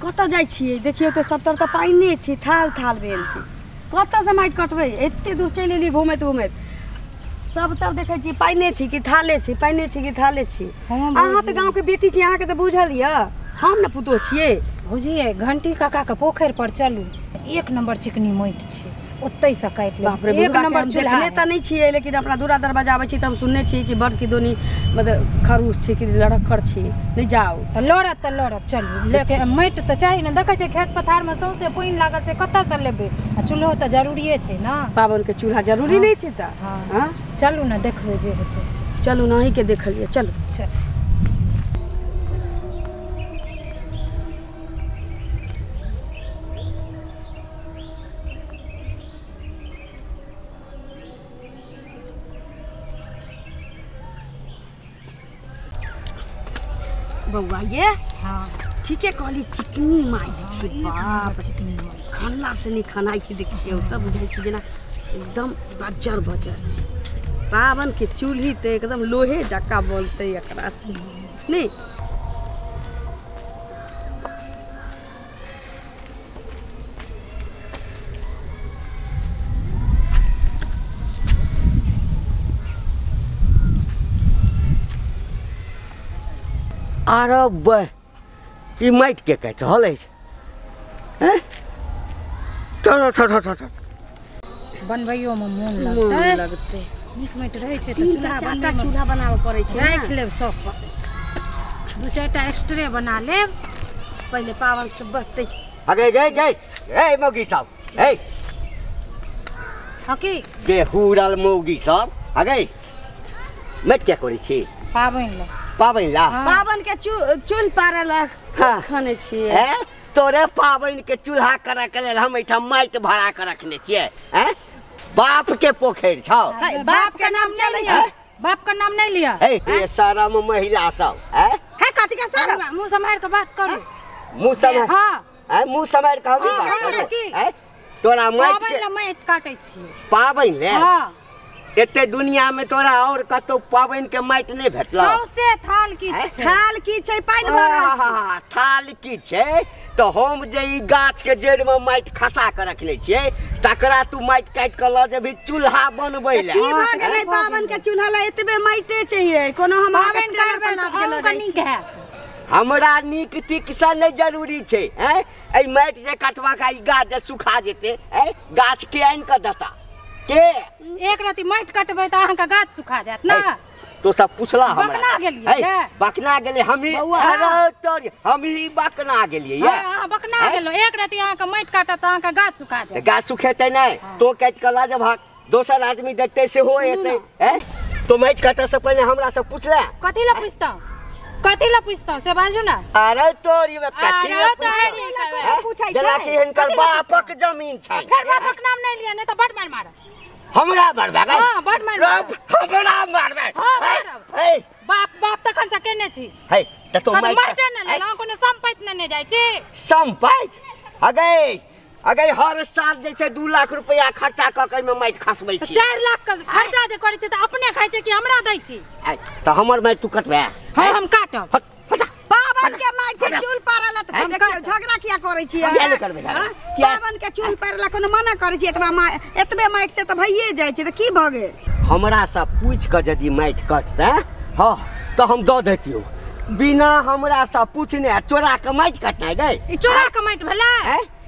कतऽ जाइ छियै? देखियौ तऽ सब तरफ तऽ पानिए छै, थाल थाल भेल छै। कतऽसँ माटि कटबै? एते दूर चलि एलियै घुमैत घुमैत, सब तरफ देखै छियै पानिए छै कि थाले छै, पानिए छै कि थाले छै। अहाँ तऽ गाँवके बेटी छी, अहाँके तऽ बुझल यऽ, हम ने पुतोह छियै। भौजी घंटी काकाके पोखरि पर चलू, एक नंबर चिकनी माटि छै, ओतहिसँ काटि लेब। बाप रे, एक नंबर चूल्हा देखने तऽ नहि छियै, लेकिन अपना दूरा दरवाजा आबै छी तऽ हम सुनने छियै कि बड़ की दोनी मतलब खरूश छै कि लड़क्कड़ छै। नहि जाउ तऽ लड़त तऽ लड़त, चलू लेके माटि तऽ चाही ने। देखै छियै खेत पथारमे सौंसे पानि लागल छै, कतऽसँ लेबै? आ चूल्हो तऽ जरूरिए छै ने, पाबनिके चूल्हा जरूरी नहि छै तऽ। हँ चलू ने, देखबै जे हेतै से। चलू ने, अहीँके देखलियै, चलू चल। बौआ ये हाँ ठीके कहली, चिकनी माटि छै। बाप, चिकनी माटि खाना से नहि खनाइ छै। देखियौ तऽ बुझाइ छै जेना एकदम बज्जर बज्जर छै। पाबनिके चूल्ही तऽ एकदम लोहे जकाँ बोलतै एकरा से नहि। अरे बे, ई माटि के काटि रहल अछि? चलो चलो चलो, बनबैयोमे मोन लगतै, लगतै। नीक माटि रहै छै तऽ तीनटा चूल्हा चारिटा बनबैमे चूल्हा बनाबऽ पड़ै छै ने। राखि लेब सब पर, दू चारिटा एक्स्ट्रे बना लेब। पहिले पाबनि से बचतै। अगे गई गई ए मौगी सब, ए हँ की बेहुरल मौगी सब, अगे माटि के करै छी? पाबनि लए। पाबनि ला? पाबनि के चूल्ह पारल खने छियै। ए तोरे पाबनि के चूल्हा करे के लेल हम एहिठाम माटि भरा के रखने छियै। हैं बाप के पोखरि छौ, बाप के नाम के लै छै? बाप के नाम नहि लिअ। हे ये शरम महिला सब, हैं हे कथी के शरम? मुँह सम्हारि के बात करू। मुँह सम्हारि? हाँ हैं मुँह सम्हारि के हम बात करू? हैं तोरा माटि पाबनि ला माटि काटै छियै। पाबनि ले? हाँ। एते दुनिया में तोरा और कतौ पाबनि के माटि नहि भेटलौ? सौंसे थाल की छै, थाल की छै, पानि भरल छै। थाल की छै तऽ हम जे ई गाछ के जड़ि में माटि खसा के रखने छियै तकरा तू माटि काटि के लऽ जेबही चूल्हा बनबै लए। की भऽ गेलै पाबनि के चूल्हा लए? एतबे माटिए चाहिए, कोनो हम पाबनि करबै तऽ अहूँके नीक हैत। हमरा नीक तीक से नहि जरूरी छै। हैं एहि माटि जे कटबाक ई गाछ जे सुखा जेतै, हैं गाछ के आनि कऽ देता के? एक रति माटि कटबै तऽ अहाँके गाछ सुखा जायत ने। तो सब पुछला हमरा, बकना गेलियै? बकना गेलियै हमही। अरे तोरी हमही बकना गेलियै। अहाँ बकना गेलहुँ। एक रति अहाँके माटि काटत तऽ अहाँके गाछ सुखा जायत। गाछ सुखेतै नहि, तो काटि कऽ लऽ जेबहक, दोसर आदमी देखतै सेहो एतै। हैं तो माटि काटऽ से पहिने हमरा से पुछला? कथी लए पुछतहुँ, कथी लए पुछतहुँ से बाजू ने। अरे तोरी में कथी लए पुछतहुँ? जेनाकि हिनकर बापक जमीन छै। फेर बापक नाम नहि लिअ, नहि तऽ बड मारि मारब। हमरा मारबै? हाँ बड मारि मारब। हमरा मारबै? हाँ मारब। बाप बाप तखन से केने छी। हे तऽ तो माटि ने लेलहुँ, कोनो सम्पति ने जाइ छी। सम्पति? अगे अगे हर साल जे छै 2 लाख रुपया खर्चा कऽ के एहिमे माटि खसबै छी। 4 लाख के खर्चा जे करै छी तऽ अपने खाइ छी कि हमरा दै छी? तऽ हमर माटि तू कटबै? हाँ हम काटब। पाबनि के माटि छै, चूल्ह पारल। देखियौ झगड़ा किया करै छियै? किया नहि करबै? पाबनि के चूल्ह पारल कोनो मना करै छियै? एतबा एतबे माटि से तऽ भइए जाइ छै, तऽ की भऽ गेल? हमरा से पूछि कऽ यदि माटि कटतै हँ तऽ हम दऽ दैतियौ, बिना हमरा से पूछने चोरा के माटि कटनाइ गै? ई चोरा के माटि भेलै?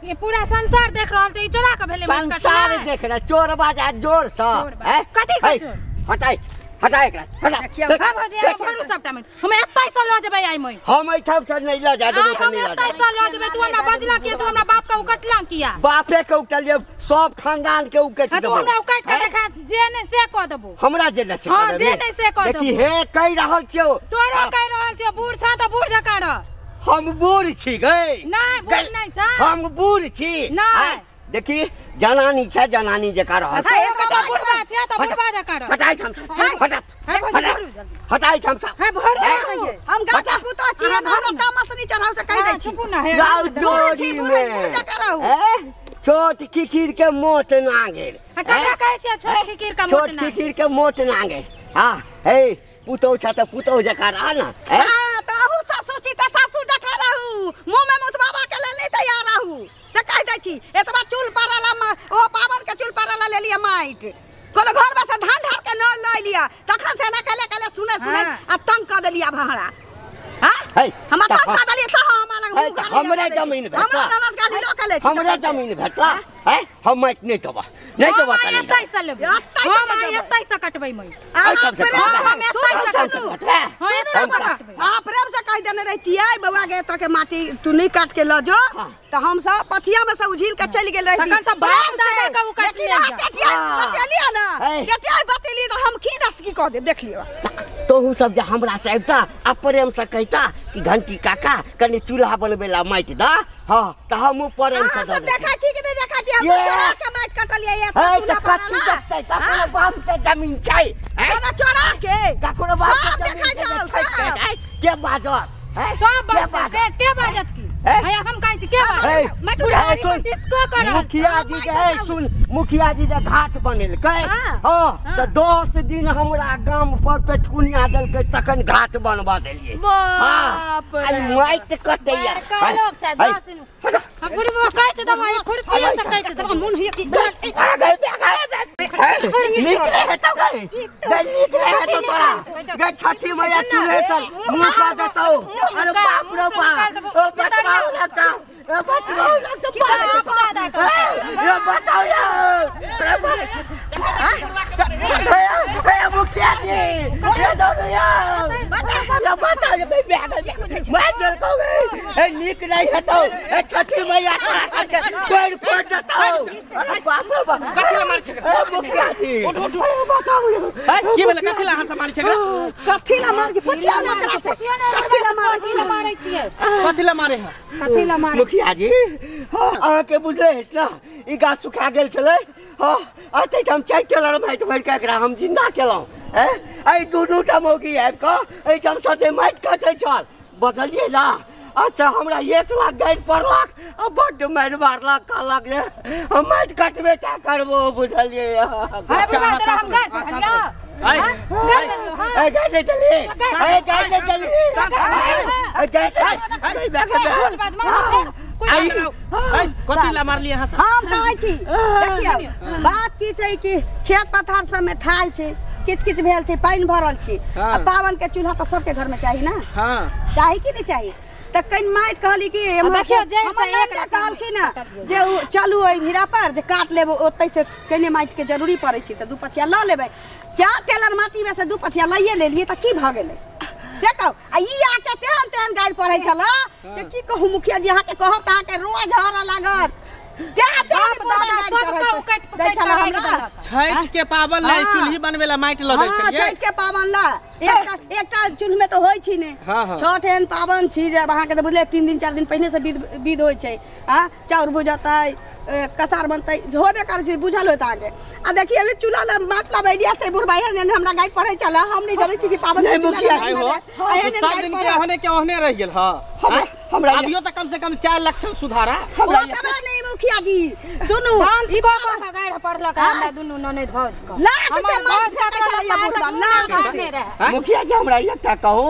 ये पूरा संसार देख रहल छै, ई चोरा के भेलै? संसार देख रहल चोर बाजा जोर से। कथी के चोर? हटाइ हटा एकरा, हटा। देखियौ भौजी भरू सबटा माटि, हम एतै से लऽ जेबै आइ माटि। हम एहिठाम से नहि लऽ जा देबौ तऽ नहि लऽ एतै से लऽ जेबै। तू हमरा बजला किया? तू हमरा बाप के उकटला किया? बापे के उकटलियै, सब खानदान के उकटि देबौ। तू हमरा उकटि के देखा, जे नहि से कऽ देबौ। हमरा जे नहि से कऽ देबौ? जे नहि से कऽ देबौ। देखी हे कहि रहल छियौ, तोरो कहि रहल छियौ, बूढ़ छह तऽ बूढ़ जकाँ रह। हम बूढ़ छी गै? नहि बूढ़ नहि छ। हम बूढ़ छी? नहि। देखी जनानी छै, जनानी जकाँ रहल। हम गाँव के पुतोह छियै, हमरा तामस नहि चढ़ाउ से कहि दै छी। छोट खिखिर के मोट नांगेर। ककरा कहै छियै छोट खिखिर के मोट नांगेर? छोट खिखिर के मोट नांगेर। हाँ हे पुतोह छ त पुतोह जकाँ रह न। हाँ त अहू सासुर छी त सासुर जकाँ रहू, मुँह में मुतबाबा के लेल हम तनखा देलियै तऽ हमरा लग मुँह गाली हमरे जमीन भेटला, हमरा ननद गाली लऽ के लै छी, हमरे जमीन भेटला। हैं, हम माटि नहि देबऽ, नहि देबऽ। हम एतै से लेबै, हम एतै से कटबै माटि। अहाँ प्रेम से कहि देने रहितियै बौआ गे एतऽ के माटी तू नहि काट के लऽ जो, तऽ हम सब पथिया में से उझिल के चलि गेल रहिती। तखन सब बाप दादा के उ काटि लेकिन अहाँ टेटिया बतेलियै ने, टेटिया बतेलियै तऽ हम की दस की कऽ देब, देख लियौ। तोहू सब जे हमरा से अबिता आ प्रेम से कहता कि घंटी काका कनि चूल्हा बनबै ला माटि दऽ, हाँ तऽ हमहूँ प्रेम से दऽ। देखै छी कि नहि देखै छी, हम चोरा के माटि कटलियै एतऽ चूल्हा कथी देखतै? ककरो बाप के जमीन छै, चोरा के ककरो बाप के जमीन छै, के बाजत? सब बाजत, के बाजत? की हम कहै छी के बाजत? मुखिया जी के सुन, मुखिया जी जे घाट बनेलकै, हाँ तऽ 10 दिन हमरा गाम पर पेटकुनिया देलकै तखन घाट बनबा देलियै। बाप रे, माटि कटैया लोक छै 10 दिन। हम बुढ़बो कहै छै तऽ खुरपीए से कहै छै तऽ मोन होइया कि नीक रहे तो गई, नीक रहे तो तोरा गई छठी मैया चूल्हे तर मुँह कऽ देतौ। अरे बाप रे बाप, ओ बचबाउ लगता, ओ बचबाउ लगता, बताउ मुखिया जी, नीक नहीं हेतौ, छठी मैया तोरा फोड़ देतौ। अरे बाप रे बाप, कथी ला मारै छै मुखिया जी? उठ उठ, की भेलै? कथी ला अहाँ सब मारै छै? कथी ला मारै छी? पुछियौ ने एकरा से, कथी ला मारै छी? मारै छियै कथी ला मारै है? कथी ला मारै? मुखिया जी अहाँके बुझले अछि ने, ई गाछ सुखा गेल छलै, हाँ एतैठाम 4 टेलर माटि भरि कऽ एकरा हम जिन्दा केलहुँ। एहि दुनूटा मौगी आबि कऽ एहिठाम सते माटि कटै छल, बुझलियै ने? अच्छा हमरा 1 लाख गाड़ि पड़लक आ बड्ड मारि मारलक, कहलक जे हम माटि कटबे टा करबो, बुझलियै? कथी ला मारलियै अहाँ सब? हम कहै छी देखियौ, बात की छै कि खेत पथार सबमे थाल छै, किच किच भेल छै, पानि भरल छै, आ पावन के चूल्हा तऽ सबके घर में चाही ना, चाही कि नहीं चाही? तऽ कनि माटि कहली कि कहलखिन जे चलू ओहि भीड़ा पर जे काट लेब, ओतै से कनि माटि के जरूरी पड़ै छै तऽ 2 पथिया लऽ लेबै। 4 टेलर माटी में से 2 पथिया लैये लेलियै तऽ की भऽ गेलै से कहू? आ ई आके तेहन तेहन गारि पढ़ै छल जे की कहू मुखिया जी, अहाँके कहब तऽ अहाँके रोज हरऽ लागत। छठ के पावन ला चूल्ही बनबै ला माटि लऽ जाइ छलियै? छठ के पावन ला एकटा चूल्ह में तऽ होइ छी ने। छठ एहन पावन छी जे अहाँके तऽ बुझलियै 3 दिन 4 दिन पहिने से विध होइ छै, आ चाउर भुजतै, कसार बनतै, होबे करै छै, बुझल होइत अहाँके। आ देखिए अभी चूल्हा लए माटि लबेलियै से बुढ़बा एहन हमरा गारि पढ़ै छलै, हम नहि जनै छी कि पावन सब दिन के ओहने के ओहने रहि गेल। हाँ हमरा अभियो तऽ कम से कम 4 लक्षण सुधारा। हमरा नहीं मुखिया जी सुनू, ई को गारि पढ़लक हमरा दुनू ननैद भौज के लाख से माटि फेकै छलै बुढ़बा, लाख से। मुखिया जी हमरा एकटा कहू,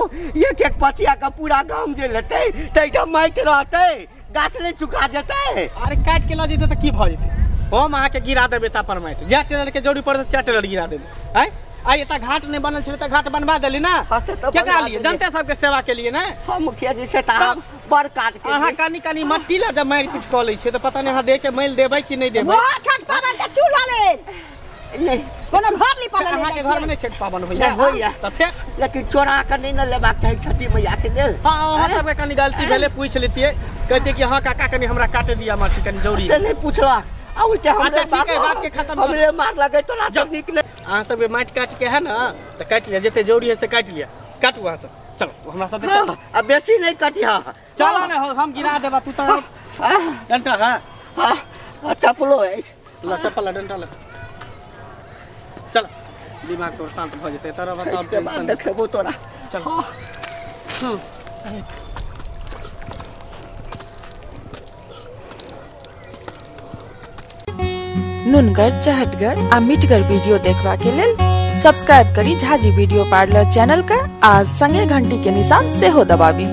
एक एक पतिया के पूरा गाम जे लेतै तैठाम माटि रहतै, गाछ नहि चुका जेतै? अरे काटि के लऽ जेतै तऽ की भऽ जेतै? हम अहाँके गिरा देबै ता पर माटि, जए टेलर के जरूरी पड़तै 4 टेलर गिरा देबै। आँय आइ एतऽ घाट नहि बनल छलै तऽ घाट बनबा देली ना, केकरा लिए? जनते सबके सेवा के लिए ने। हाँ मुखिया जी से तऽ बड़ काज के। अहाँ कनि कनि मट्टी ला जब मारि पीट कऽ लै छियै तऽ पता नहि अहाँ देह के मैल देबै कि नहि देबै। छठ पावन के चूल्हा लेल नहीं, कोनो घर लिपल अहाँ के घर में नहीं छठ पावन होइया? होइया तऽ फेर लेकिन चोरा के नहीं न लेबाक चाही छठी मैया के लेल। हाँ अहाँ सबके कनि गलती भेलै, पूछि लेतियै, कहतियै कि हाँ काका कनि हमरा काटे दिअ माटी कनि जरूरी से नहीं पूछलक। आ उल्टे हमरे अच्छा ठीक है, बात के खत्म। हमरे मार लगे तोरा जब निकले। अहाँ सबके माटि काटि के है ना तऽ काटि लिअ, जते जरूरी है से काटि लिअ, काटू अहाँ सब, चलो हमरा साथे चलो। आ बेसी नहीं कटिहा, चलो ने हम गिरा देबा, तू तऽ डंटा है। हां चप्पलो है, ल चप्पल ल डंटा ल, चल दिमाग तोर शांत भ जेतै, तोरा बताओ टेंशन देखेबो तोरा, चल। नुनगर चहटगर आ मिठगर वीडियो देखबा के लेल सब्सक्राइब करी झाजी वीडियो पार्लर चैनल के आ संगे घंटी के निशान सेहो दबाबी।